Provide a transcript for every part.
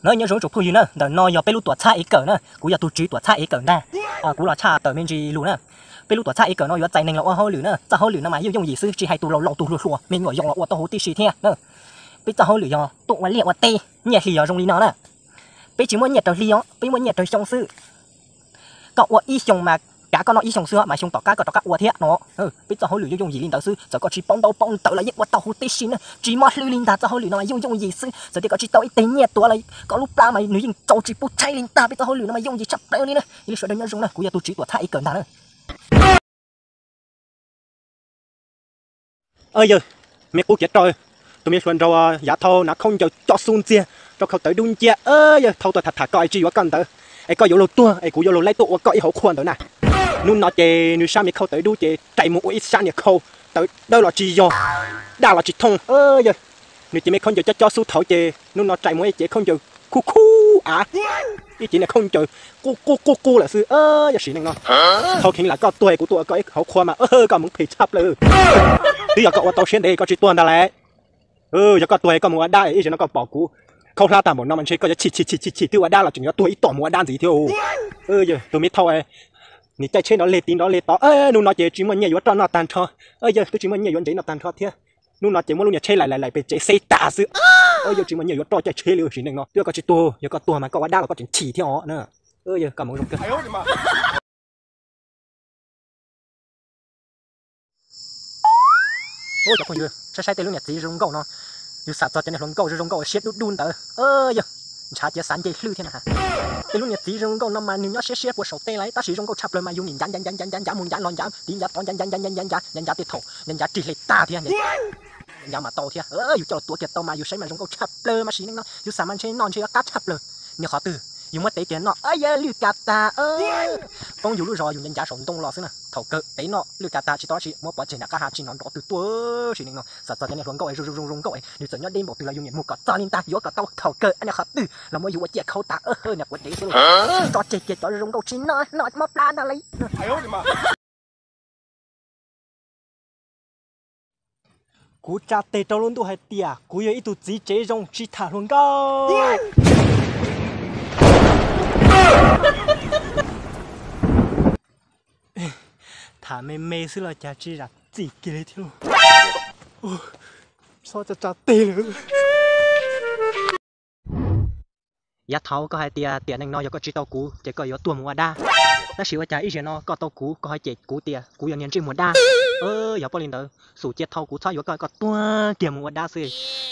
Na nyob zoo tsoom phooj ywg na, ntawm no yog peb lub tuam txhab ev kawm na, kuv yog tus tswv tuam txhab ev kawm ntag. Kuv los tshaj tawm me ntsis lus na. Peb lub tuam txhab ev kawm no yuav txais neeg los ua hauj lwm na, txoj hauj lwm no mas yooj yooj yim xwb, tsis hais tus laus laus tus hluas hluas, me nyuam yaus los ua tau huv tib si thiab na. Peb txoj hauj lwm yog tuaj ua liaj ua teb, nyiaj hli yog zoo li no na. Peb tsis muaj nyiaj raws hli os, peb muaj nyiaj raws xyoo xwb. Koj ua ib xyoos mas kav koj noj ib xyoos xwb mas xyoo tom qab koj rov qab ua thiab no. Peb txoj hauj lwm yooj yooj yim li ntawd xwb, txawm koj tsis paub ntaub paub ntawv los yeej ua tau huv tib si na, tsis mob hlwb li ntag. Txoj hauj lwm no mas yooj yooj yim xwb, txawm tias koj tsis tau ib teg nyiaj tuav los koj lub plab mas nws yeej txaus tsis pub tshaib li ntag. Peb txoj hauj lwm no mas yooj yim tshaj plaws li na. Ib li sawv daws nyob zoo na, kuv yog tus tswv tuam txhab ev kawm ntag na. Yawg, me qub kiav rau, tus me hluas nraug yav thau hnav khaub ncaws coj xub ntxiag rau khau tawv dub ncia. Yawg, thau tuaj tham tham koj es tsis yuav koj ntawd, es koj yuav luag tuag es kuv yuav luag laib tuaj ua koj ib hauv qhua ntawd na. Hnub no ces nws sab me khau tawv dub ces rais mus ua ib sab niag khau tawv dawb los tsis yog, daj los tsis thooj. Yawg, nws ces me khaub ncaws coj coj xub thaud ces hnub no rais mus ib cev khaub ncaws khub khub av, ib cev niag khaub ncaws qub qub qub qub lawm xwb. Yog sim neej no, thau kheev lam koj tuag kuv tuaj ua koj ib hauv qhua mas koj moov phem tshaj plaws. Twb yog koj ua tau siab ntev koj tsis tuag ntag lauj. Yog koj tuag koj mus ua dab ib zaug no koj pom kuv khaub hlab tag npaum no mas ntshe koj yuav chim chim chim chim chim twb ua dab los tseem yuav tuag ib tom mus ua dab ntxiv thiab. Tus me thau, niag caij tsheb nrov leg tiv nrov leg tod, hnub no ces tsis muaj nyiaj yuav roj noj tag nrho. Yawg, twb tsis muaj nyiaj yuav ntsev noj tag nrho thiab. Hnub no ces muab lub niag tsheb laim laim laim pem tsev xeb tag xwb. Yawg, tsis muaj nyiaj yuav roj caij tsheb li. Sim neej no twb yog koj tsis tuag, yog koj tuag mas koj ua dab los koj tseem chim thiab os na. Yawg, koj moov zoo kawg. Cov phooj ywg, saib saib tej lub niag txiv zoo nkauj no, yus xam txog cov niag hluas nkauj zoo zoo nkauj siab dub dub ntawd, yawg, ntshav cia xav nce hlwb thiab na. Tej lub niag txiv zoo nkauj no mas nws nyob siab siab puas saum tej lawm, tab sis zoo nkauj tshaj plaws mas yus nim ncav ncav ncav ncav ncav mus ncav los ncav tiv ncav tod ncav ncav ncav ncav ncav ncav ncav tej thaum ncav ncav rig hle tag thiab ncav mas tau thiab. Yus coj los tuav kiag tau mas yus saib mas zoo nkauj tshaj plaws mas sim neej no yus xam mas ntshe noj ntshe yuav qab tshaj plaws. Niag qhov twg yus muab tev kiag noj, yawg, lwj kas tag. Poob yus lub zos yus ncav ncav saum ntoo los xwb na, thaum kawg tev noj lwj kas tag tsis tau dab tsi, muab pov tseg nram qab ha tsis hnov nrov twg tuaj. Sim neej no xam txog cov niag hluas nkauj zoo zoo zoo nkauj, nws txawm nyob deb npaum twg los yus niam mus kom txog li ntag, yuav kom tau thaum kawg niag qhov twg los muab yus ua ciaj khauv tas. Niag quav dev xwb, tso tseg kiag cov zoo nkauj tsis noj, noj mob plab ntag lauj. Kuv tsa tes rau lub ntuj hais tias kuv yog ib tug txiv tsev zoo tsis tham hluas nkauj. Tham me me xwb los cas tsis zam txim kiag li thiab. Txhob tsa tsa tes lawm. Yav thaud koj hais tias tiam neej no yog koj tsis tau kuv ces koj yuav tuag mus ua dab. Tab sis ua cas ib zaug no koj tau kuv koj ho cem kuv tias kuv yog niag ntsej muag dab. Yog pob li ntawd xum cia thau kuv txhob yuav koj, koj tuag kiag mus ua dab xwb.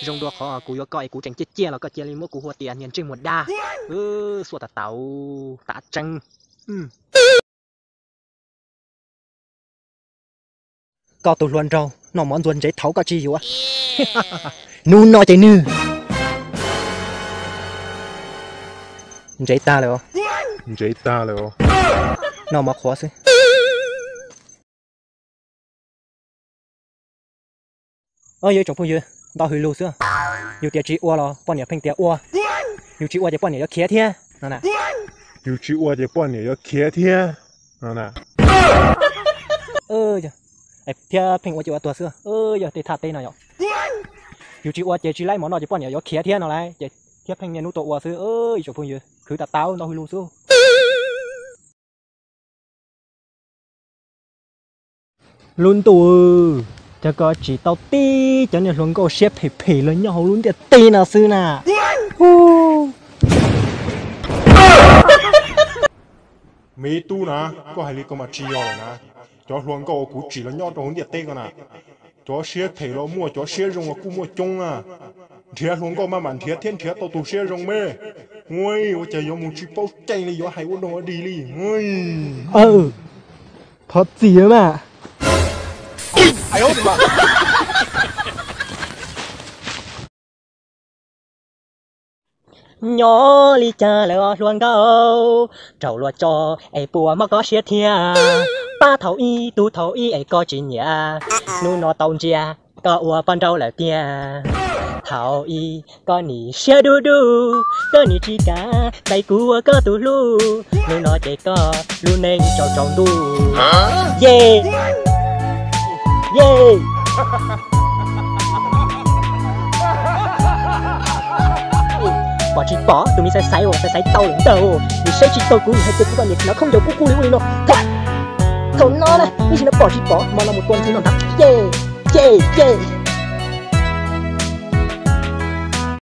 Zoo dua qhov kuv yuav koj es kuv tseem ciaj ciaj los koj cia li muab kuv hu ua tias niag ntsej muag dab. Xuaj tas tau, tav tseeb. Koj tus hluas nraug noj mov ntxuag ntsev thaud koj tsis yuav. Hnub no ces nws ntsev tag lawm os. Ntsev tag lawm os. Noj mov qhuav xwb. Yog ib tsoom phooj ywg, ntau hwm lus xwb. Yus tias tsis ua los poj niam pheej tias ua. Yus tsis ua ces poj niam yuav khiav thiab no na. Yus tsis ua ces poj niam yuav khiav thiab no na. Thiab pheej ua ces ua tuag xwb. Yog tej thaj teb no yom. Yus tsis ua ces tsis laib mov noj ces poj niam yuav khiav thiab no lauj. Ces thiab pheej niaj hnub tuaj ua xwb. Ib tsoom phooj ywg, khwv tas tau ntau hwm lus xwb. Lub ntuj, cas koj tsim tau tib cov niag hluas nkauj siab phem phem los nyob hauv lub ntiaj teb no xwb na. Me tub na, koj hais li ko mas tsis yog lawm na. Cov hluas nkauj uas kuv tsim los nyob rau hauv ntiaj teb ko na, cov siab phem los muaj, cov siab zoo los kuj muaj coob na. Nrhiav hluas nkauj maj mam nrhiav thiab nrhiav tau tus siab zoo me. Ua cas yuav mus tsis paub tseeb li, yuav hais ua dog ua dig li. Thov txim mas. Nyob li cas lawm os hluas nkauj, raug luag tso es puas mob koj siab thiab? Pab thaum ub tu thaum ub es koj tsis nyiam, hnub no tau ntsia koj ua poj nraug lawm tiag. Thaum ub koj nim siab dub dub, koj nim tsis kam txais kuv ua koj tus hlub, hnub no ces koj lub neej tsaus tsaus ntuj. Ye, ye. Pom tsis pom, tus me xaiv xaiv uas xaiv xaiv tau lawm ntag. Nws saib tsis taus kuv, nws hais tias kuv vaj niam no khaub ncaws kub kub li ub li no. Thaum no na ib sim no pom tsis pom, hmo no mus tua ntxhw no ntag. Ces, ces, ces